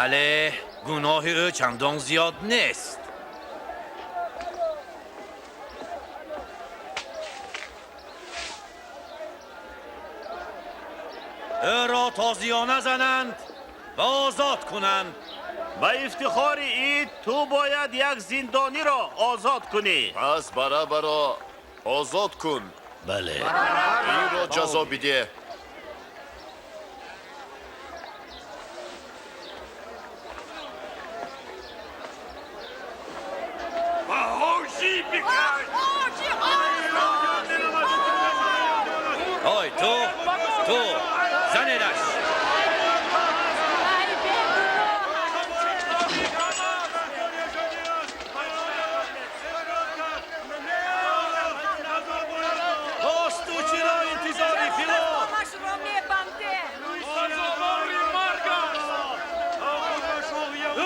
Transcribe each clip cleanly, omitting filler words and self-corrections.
Бале, гуноҳи ӯ чандон зиёд нест. Ӯро тозиёна зананд ва озод кунанд. Ба ифтихори ид ту бояд як зиндониро озод кунӣ. Пас Барабаро озод кун. Бале. Инро ҷазо бидеҳ. Ой, ту, ту, занедаш. Боз ту чиро интизорӣ, Пилот?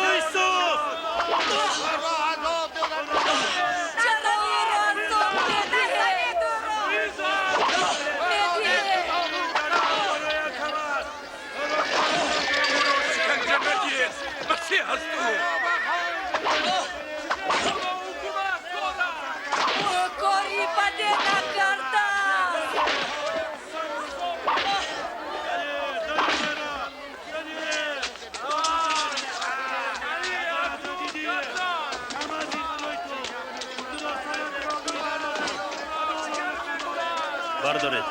Юсуф! Кори паде накарда. Бардоред.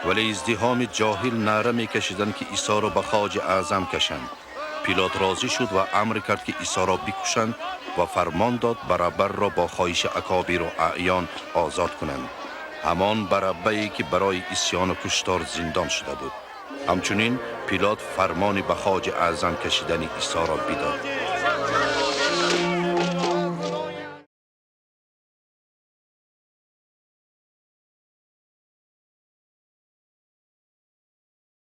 Вале издиҳоми ҷоҳил наъра мекашиданд, ки Исоро ба Хоҷи Аъзам кашанд. Пилот розӣ шуд ва амр кард, ки Исоро бикушанд ва фармон дод Бараббарро бо хоҳиши акобиру аъён озод кунанд, ҳамон Бараббае, ки барои исьёну куштор зиндон шуда буд. Ҳамчунин Пилот фармони ба Хоҷи Аъзам кашидани Исоро бидод.